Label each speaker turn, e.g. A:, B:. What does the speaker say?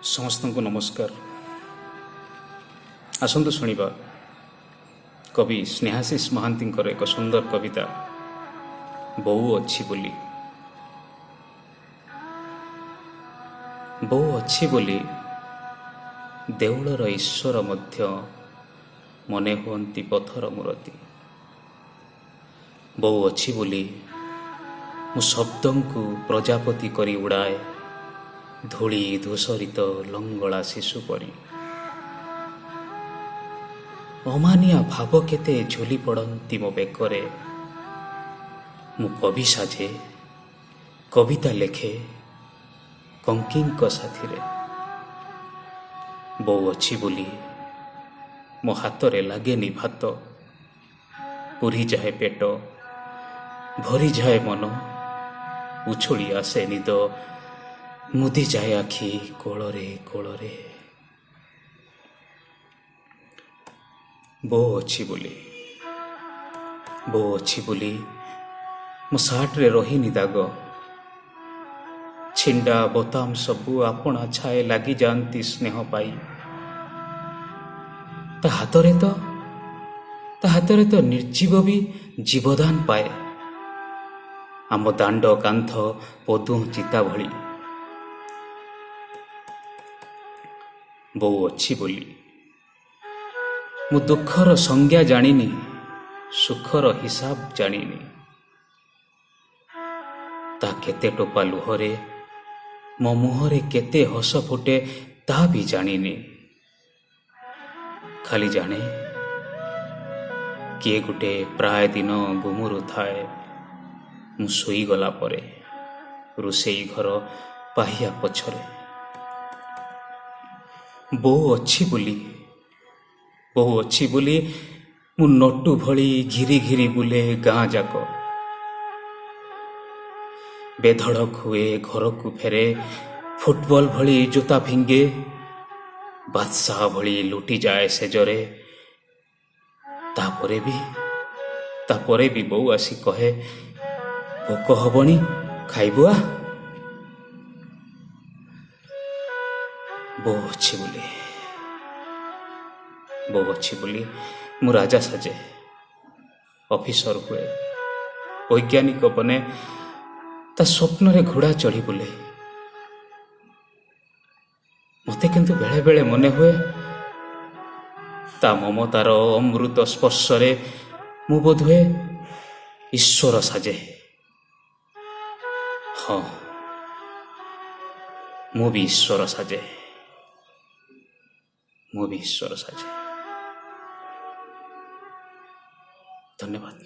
A: ସମସ୍ତଙ୍କୁ ନମସ୍କାର। ଆସନ୍ତୁ ଶୁଣିବା କବି ସ୍ନେହାଶିଷ ମହାନ୍ତିଙ୍କର ଏକ ସୁନ୍ଦର କବିତା, ବୋଉ ଅଛି ବୋଲି। ବୋଉ ଅଛି ବୋଲି ଦେଉଳର ଈଶ୍ୱର ମଧ୍ୟ ମନେ ହୁଅନ୍ତି ପଥର ମୂରତି। ବୋଉ ଅଛି ବୋଲି ମୁଁ ଶବ୍ଦଙ୍କୁ ପ୍ରଜାପତି କରି ଉଡ଼ାଏ, ଧୂଳି ଧୂସରିତ ଲଙ୍ଗଳା ଶିଶୁ ପରି। ଅମାନିଆ ଭାବ କେତେ ଝୁଲି ପଡ଼ନ୍ତି ମୋ ବେକରେ। ମୁଁ କବି ସାଜେ, କବିତା ଲେଖେ କଙ୍କିଙ୍କ ସାଥିରେ। ବୋଉ ଅଛି ବୋଲି ମୋ ହାତରେ ଲାଗେନି ଭାତ, ପୁରିଯାଏ ପେଟ, ଭରିଯାଏ ମନ, ଉଛୁଳି ଆସେ ନିଦ, ମୁଦିଯାଏ ଆଖି କୋଳରେ କୋଳରେ। ବୋଉ ଅଛି ବୋଲି, ବୋଉ ଅଛି ବୋଲି ମୋ ସାର୍ଟରେ ରହିନି ଦାଗ। ଛିଣ୍ଡା ବୋତାମ ସବୁ ଆପଣା ଛାଏ ଲାଗିଯାଆନ୍ତି ସ୍ନେହ ପାଇ। ତା ହାତରେ ତ, ତା ହାତରେ ତ ନିର୍ଜୀବ ବି ଜୀବଦାନ ପାଏ। ଆମ ଦାଣ୍ଡ କାନ୍ଥ ପଦୁଅଁ ଚିତା ଭଳି। ବୋଉ ଅଛି ବୋଲି ମୁଁ ଦୁଃଖର ସଂଜ୍ଞା ଜାଣିନି, ସୁଖର ହିସାବ ଜାଣିନି। ତା କେତେ ଟୋପା ଲୁହରେ ମୋ ମୁହଁରେ କେତେ ହସ ଫୁଟେ ତା ବି ଜାଣିନି। ଖାଲି ଜାଣେ କିଏ ଗୋଟେ ପ୍ରାୟ ଦିନ ଗୁମୁରୁ ଥାଏ ମୁଁ ଶୋଇଗଲା ପରେ, ରୋଷେଇ ଘର ପାହିଆ ପଛରେ। ବୋଉ ଅଛି ବୋଲି, ବୋଉ ଅଛି ବୋଲି ମୁଁ ନଟୁ ଭଳି ଘିରି ଘିରି ବୁଲେ ଗାଁ ଯାକ। ବେଧଡ଼କ ହୁଏ ଘରକୁ ଫେରେ, ଫୁଟବଲ ଭଳି ଜୋତା ଫିଙ୍ଗେ, ବାଦଶାହ ଭଳି ଲୁଟିଯାଏ ସେଜରେ। ତାପରେ ବି, ତାପରେ ବି ବୋଉ ଆସି କହେ, ଭୋକ ହବଣି, ଖାଇବୁ ଆ। ବୋଉ ଅଛି ବୋଲି, ବୋଉ ଅଛି ବୋଲି ମୁଁ ରାଜା ସାଜେ, ଅଫିସର ହୁଏ, ବୈଜ୍ଞାନିକ ବନେ, ତା ସ୍ୱପ୍ନରେ ଘୋଡ଼ା ଚଢ଼ି ବୁଲେ। ମୋତେ କିନ୍ତୁ ବେଳେ ବେଳେ ମନେ ହୁଏ ତା ମମତାର ଅମୃତ ସ୍ପର୍ଶରେ ମୁଁ ବୋଧହୁଏ ଈଶ୍ୱର ସାଜେ। ହଁ, ମୁଁ ବି ଈଶ୍ୱର ସାଜେ, ମୁଁ ବି ଈଶ୍ୱର ସାଜେ। ଧନ୍ୟବାଦ।